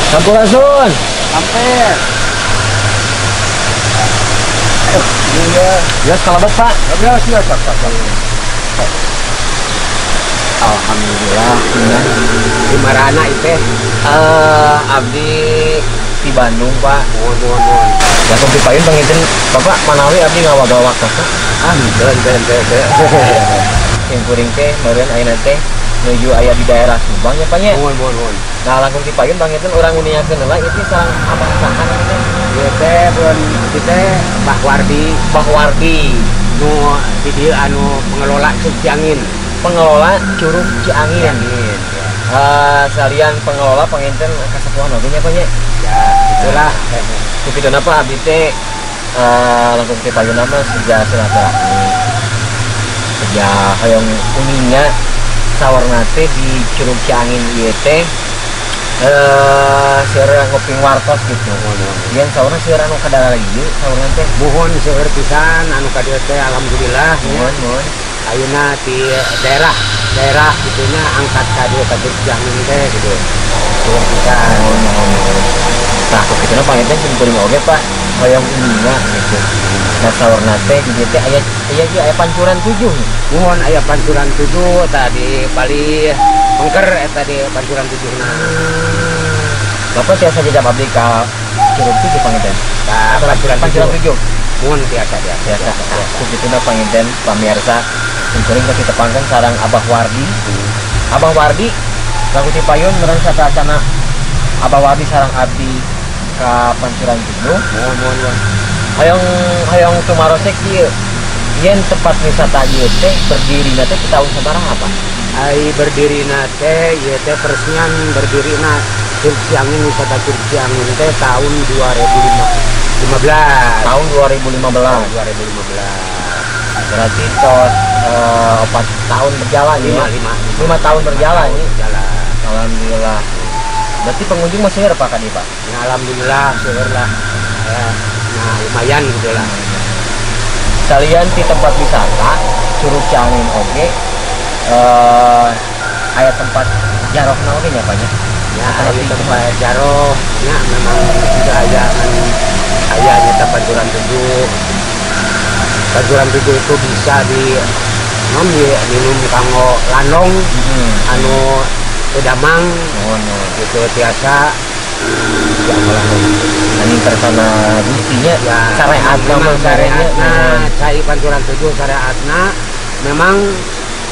Sampurasun. Hampir. Iya. Ya, selamat Pak. Ya, siap, siap. Alhamdulillah. Di marana itu? Abdi di Bandung, Pak. Mohon. Ya, kopi payun panginten Bapak manawi abdi ngawagawak Pak. Ah, henteu. Sing kuring teh meureun ayeuna teh nuju aya di daerah Subang ya Pak nya. Mohon. Nah, langkung ti payun panginten urang nguniakeun heula ieu teh sareng abah saha teh? Ieu teh pun ieu teh Bah Wardi. Bah Wardi nu di dieu anu pengelola Curug Ciangin. Pengelola Curug Ciangin. Salian pengelola panginten kasepuhan oge nya Pak nya. Ya, itulah. Ku kituna Pak abdi teh langkung ti payun mah sejak silaturahmi. Sejak hoyong uninga sawarna teh di Curug Ciangin ieu teh seueur nguping wartos gitu. Yen saurna seueur anu kadala ieu saurna teh muhun seueur pisan anu ka dieu teh alhamdulillah. Muhun. Ayeuna di daerah gitunya angkat ka dieu ka Curug Ciangin teh gitu. Seueur pisan. Tah ku kituna panginten sim kuring oge Pak hoyong uninga gitu. Nah saurna teh di dieu teh aya ieu aya pancuran 7. Muhun aya pancuran 7 tadi palih pengker eta di pancuran 7 na. Bapak tiasa jajab abdi ka Curug 7 panginten. Ka pancuran 7. Muhun tiasa. Ku kituna panginten pamirsa sim kuring geus ditepangkeun sareng Abah Wardi. Abah Wardi lagu ti payun meureun satacana Abah Wardi sareng abdi ka pancuran 7. Muhun. Hoyong tumarosek ieu. Yen tempat wisata ieu teh berdiri teh di tahun sabaraha Pak? Ai berdiri teh ieu teh peresmian berdirina Curug Ciangin wisata Curug Ciangin teh tahun 2015. Tahun 2015. 2015. Berarti tos 4 tahun berjalan ya? 5 tahun berjalan ya? Alhamdulillah. Berarti pengunjung masih seueur Pak kadi Pak? Ya, alhamdulillah seueur lah. Ya, nah, lumayan gitu lah. Salian di tempat wisata Curug Ciangin oge aya tempat jarohna oge nya Pak nya? Ya, aya tempat jaroh nya memang sudah aya aya nya pancuran 7. Pancuran 7 itu bisa di non minum kanggo landong anu teu damang gitu tiasa ya landong. Anjing kersana gustinya ya, syariatna mah syariatna cai pancuran 7 syariatna memang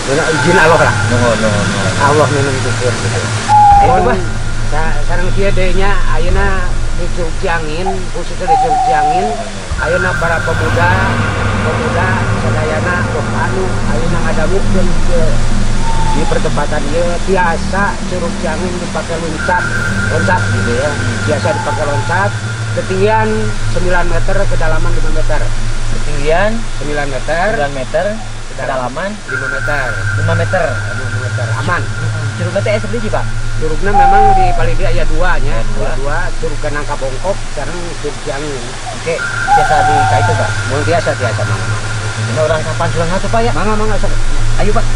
izin Allah lah. Nuhun. Allah menentukan gitu. Ayo Bah. Sareng kieu deui nya ayeuna di Curug Ciangin, khususnya di Curug Ciangin, ayeuna para pemuda sadayana anu ayeuna ngadangukeun di pertempatan ieu tiasa Curug Ciangin dipakai loncat gitu ya. Biasa dipakai loncat, ketinggian 9 meter, kedalaman 5 meter. Ketinggian 9 meter, 9 meter, kedalaman 5 meter. 5 meter. 5 meter aman. Curugna teh sabaraha Pak? Curugna memang di paling dia aya 2 nya, 2 curug Nangka Bongkok sareng Curug Ciangin. Oke, tiasa di ka itu Pak. Mun tiasa mangga. Ini orang ka pancuran 1 Pak ya? Mangga sok. Ayo Pak.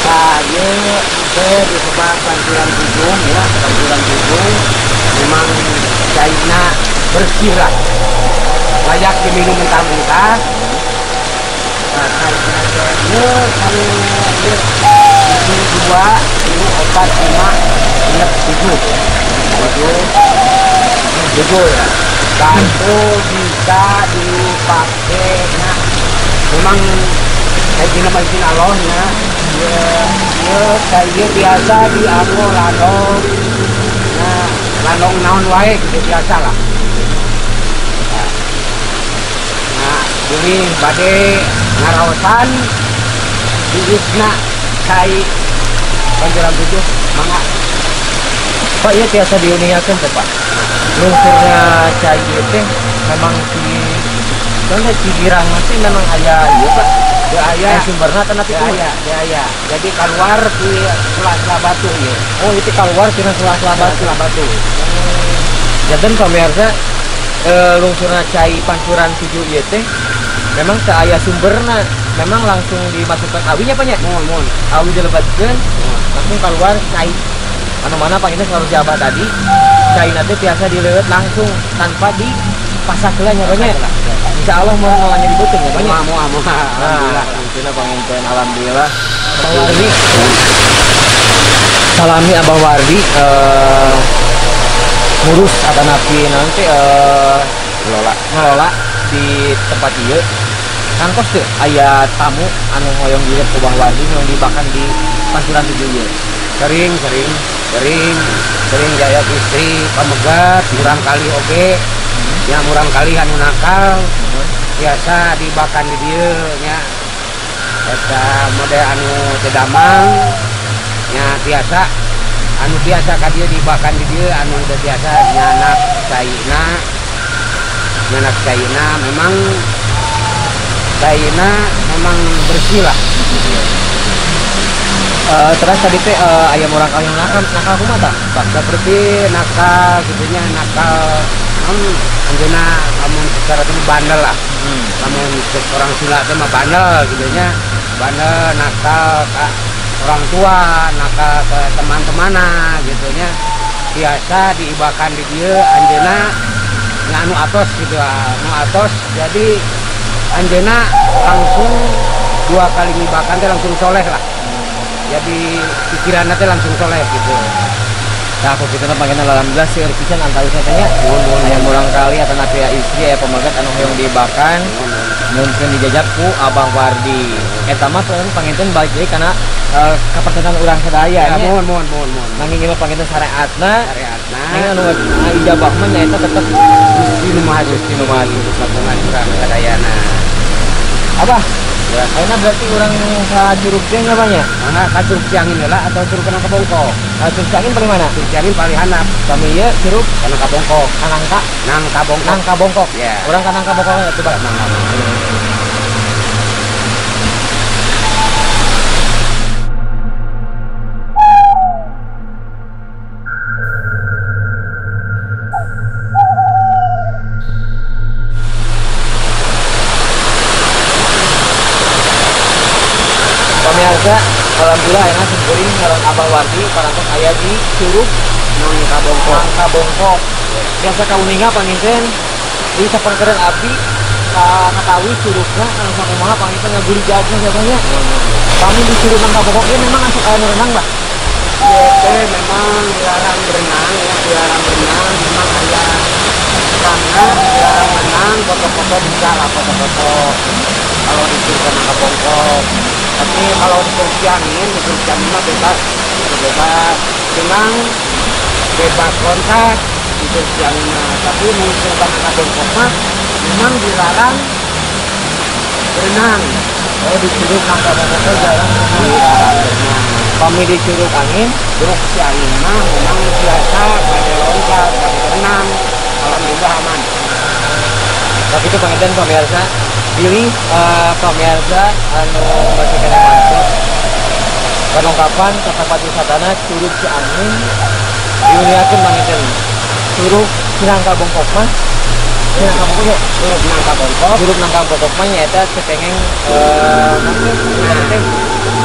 Bah, ieu teh disebut pancuran 7 ya, pancuran 7 memang cairna bersih lah. Layak diminum mentah-mentah. Nah, cairna teh ieu kami ieu 1 2 3 4 5 6 7 ya. 7 ya. Dan itu bisa dipakai nah, memang kayak nama izin Allahnya ya, kayak biasa di aku landong, nah landong naon wae gitu biasa lah. Nah, ini bade ngaraosan di isna cai pancuran 7 mangga. Pak ieu tiasa diuningakeun teh Pak. Lungsurna cai ieu teh memang di Dan Cigirang nanti memang aya ieu Pak. Teu aya sumberna teh nanti aya, teu aya. Jadi keluar di sela-sela batu ieu. Oh, itu keluar tina sela-sela batu. Sela batu. Janten pamirsa lungsurna cai pancuran 7 ieu teh memang teu aya sumberna, memang langsung dimasukkan awinya Pak nya. Muhun. Awi dilebetkeun, langsung keluar cai. Anu mana panginten saur Abah tadi, cai teh biasa dileueut langsung tanpa dipasak heula nya Pak nya. Insya Allah mau nolanya di beuteung ya Pak nya. Moal. Alhamdulillah. Alhamdulillah panginten alhamdulillah. Abah Wardi. Salami Abah Wardi ngurus atanapi nanti ngelola di tempat ieu. Kangkos teu aya tamu anu hoyong dilihat ku Abah Wardi hoyong dibakan di Pancuran 7 ieu. Sering jaya istri pamegat murang kali oge. Ya murang kali anu nakal biasa dibakan di dieu nya. Eta model anu teu damang nya biasa anu biasa ka dieu dibakan di dieu anu teu biasa nyanak caina memang caina memang bersih lah. Terus tadi teh aya murang kali nakal kumaha tah? Seperti nakal gitu nya, nakal anjeunna lamun secara itu bandel lah. Lamun orang Sunda teh mah bandel gitu nya. Bandel nakal ka orang tua, nakal ke teman-temanna gitu nya. Biasa diibakan di dieu anjeunna nya anu atos gitu, anu atos. Jadi anjeunna langsung 2 kali ngibakan teh langsung soleh lah. Jadi pikiranna teh langsung soleh gitu. Nah, aku kita panggilna alhamdulillah seueur pisan antawisna teh nya. Aya murang kali atanapi aya istri aya pamegat anu hoyong dibakan. Mungkin dijajak ku Abah Wardi. Eta mah panginten balik deui kana kapertenan urang sadaya nya. Muhun. Nanging ieu mah panginten syariatna. Syariatna. Nanging anu ijabah mah nyaeta tetep Gusti nu Maha Gusti nu Maha Suci kagungan urang sadayana. Abah, ya, ayeuna berarti urang ka Curug Ciangin apa nya? Mana ka Curug Ciangin heula atau Curug Nangka Bongkok? Ka Curug Ciangin paling mana? Curug Ciangin paling handap. Kami ieu Curug Nangka Bongkok. Nangka? Nangka Bongkok. Nangka Bongkok. Ya. Urang ka Nangka Bongkok atuh, Pak. Nangka Bongkok. Pemirsa, alhamdulillah enak simkuring sareng Abah Wardi parantos aya di Curug Nangka Bongkok. Nangka Bongkok. Biasa kauninga panginten di saperkeureun abdi katawi curugna anu sakumaha panginten ngagulijagna siapanya. Kami di Curug Nangka Bongkok ieu memang asup aya nu renang, Bah. Ieu teh memang dilarang berenang ya, dilarang berenang memang aya karena dilarang berenang, foto-foto bisa lah foto-foto kalau di Curug Nangka Bongkok. Tapi kalau di Curug Ciangin, di Curug Ciangin mah bebas, bebas senang, bebas loncat di Curug Ciangin mah. Tapi di Curug Nangka Bongkok mah memang dilarang berenang. Oh, di Curug Nangka Bongkok jarang dilarang berenang. Kami di Curug Angin, Curug Ciangin mah memang biasa pada loncat, pada berenang, alhamdulillah aman. Tapi itu panginten pemirsa, pilih pemirsa anu masih kena masuk perlengkapan ke tempat wisatana Curug Ciangin diuniakeun panginten Curug Nangka Bongkok mah Nangka Bongkok ya? Curug Nangka Bongkok. Curug Nangka Bongkok mah nyaeta cepengeng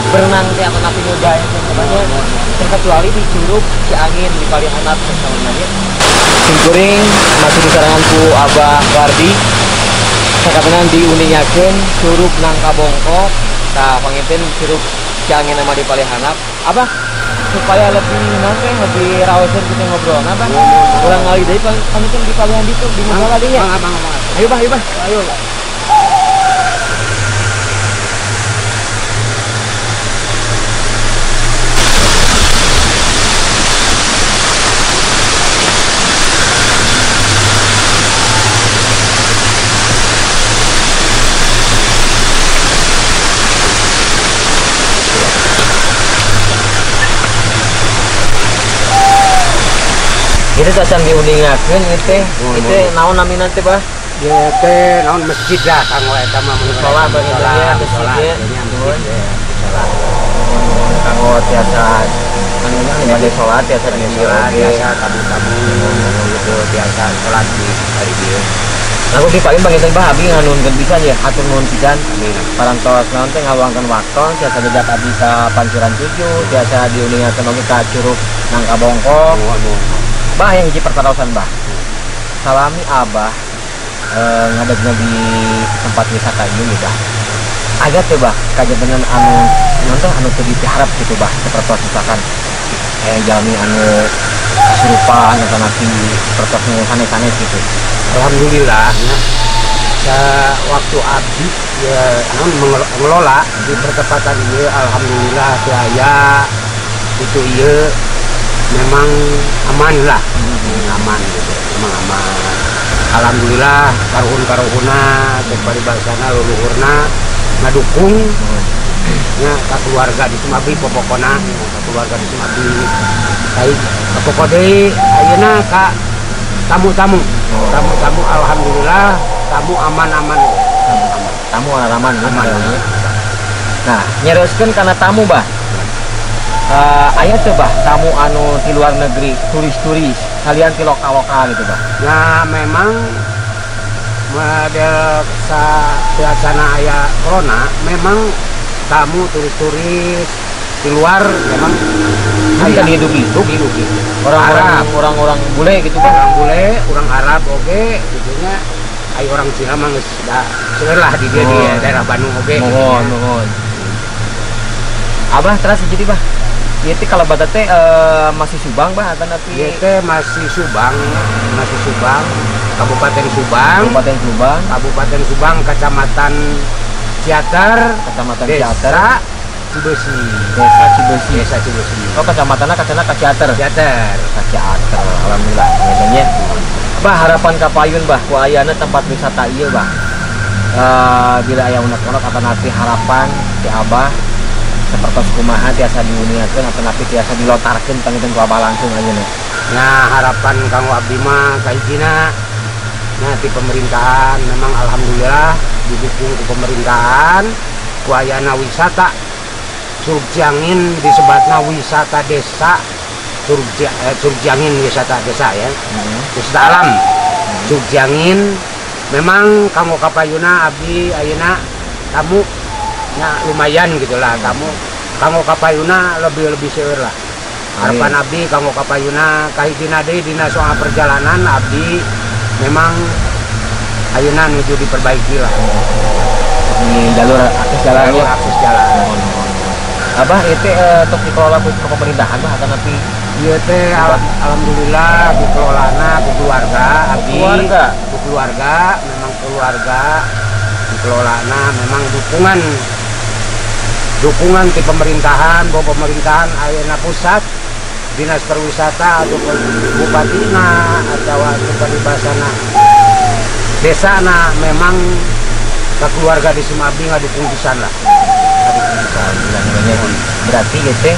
berenang teh atau napi muda itu sebenarnya terkecuali di Curug Ciangin di paling handap sebenarnya. Simkuring masih di sarangan ku Abah Wardi. Sakabenan diuningakeun Curug Nangka Bongkok. Tah panginten Curug Ciangin nama di paling handap. Abah supaya lebih nanti lebih raoseun kita ngobrol abah. Urang ngali deui panginten di palihan ditu di musola deui nya. Ayo bah, ayo bah. Ayo. Itu cacan diuningakeun ieu teh. Ieu teh naon namina teh, Bah? Ieu teh naon masjid lah kanggo eta mah musola musola masjid masjid musola. Kanggo tiasa anu bade salat tiasa di dieu biasa tamu-tamu gitu biasa salat di hari dieu. Lagu di payun panginten bah abdi nganuhunkeun pisan ya, hatur nuhun pisan. Parantos naon teh ngaluangkeun waktu tiasa jejak abdi ka Pancuran Tujuh, tiasa diuningakeun oge ka Curug Nangka Bongkok. Bah yang hiji pertarosan bah. Salami abah ngadegna di tempat wisata ieu bah. Aya teu bah kajantenan anu naon teh anu teu dipiharap gitu bah, sapertos misalkan aya jalmi anu kasurupan atanapi sapertos nu sanes-sanes gitu. Alhamdulillah ya, waktu abdi ya, mengelola di pertempatan ini alhamdulillah daya itu iya memang aman lah, aman gitu, memang aman. Alhamdulillah karuhun-karuhuna cek paribasana leluhurna ngadukung nya ka keluarga di Sumabi popokona ka keluarga di Sumabi kai pokok deui ayeuna ka tamu-tamu tamu-tamu alhamdulillah tamu aman-aman tamu aman aman. Nah nyeroskeun kana tamu bah aya teu bah tamu anu di luar negeri turis-turis kalian ti lokal-lokal gitu bah. Nah memang model sa aya corona memang tamu turis-turis di luar memang aya dugi dugi orang-orang orang-orang bule gitu kan, orang bule, orang Arab oke gitu nya. Ayo orang Cina mah geus da seueur lah di dieu di daerah Bandung oge. Mohon mohon. Abah terus jadi bah. Ieu teh kalebatan teh masih Subang bah atanapi? Ieu teh masih Subang, Kabupaten Subang. Kabupaten Subang. Kabupaten Subang, Kecamatan Ciater, Kecamatan Ciater, Desa Cibeusi. Desa Cibeusi. Desa Cibeusi. Oh, kecamatanna kacana ka Ciater. Ciater. Ka Ciater. Alhamdulillah. Nya. Bah harapan kapayun bah ku ayana tempat wisata ieu bah. Bila aya unek-unek atanapi harapan ti abah sapertos kumaha tiasa diuniakeun atanapi tiasa dilotarkeun panginten ku abah langsung ayeuna. Nah, harapan kanggo abdi mah kahijina nah di pemerintahan memang alhamdulillah didukung ku pemerintahan ku ayana wisata Curug Ciangin disebatna wisata desa Curug Ciangin wisata desa ya. Wisata alam Curug Ciangin memang kanggo kapayuna abdi ayeuna tamu nya lumayan gitulah tamu kanggo kapayuna lebih-lebih seueur lah. Harapan abdi kanggo kapayuna kahijina deui dina soal perjalanan abdi memang ayeuna nuju diperbaiki lah. Di jalur akses jalan jalur akses jalan. Abah itu tos dikelola ku pemerintahan bah atanapi? Ieu teh alhamdulillah dikelolana ku keluarga abdi. Keluarga, ku keluarga, memang keluarga dikelolana memang dukungan dukungan di pemerintahan, bahwa pemerintahan ayeuna pusat dinas pariwisata ataupun bupatina atau paribasana desana memang ke keluarga di Sumabi ngadukung pisan lah. Ngadukung pisan. Berarti gitu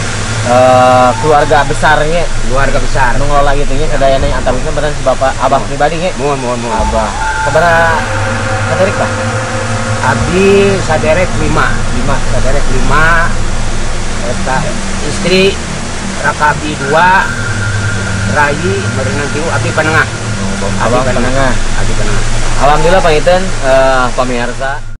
keluarga besarnya, keluarga besar nu ngelola gitu nya sadayana antawisna bener si bapak abah pribadi nya. Mohon mohon mohon. Abah. Sabaraha saderek bah? Abdi saderek 5. 5 saderek 5 eta istri raka abdi 2 rai meureunan 3 abdi panengah. Abah panengah. Abdi panengah. Alhamdulillah panginten pamirsa.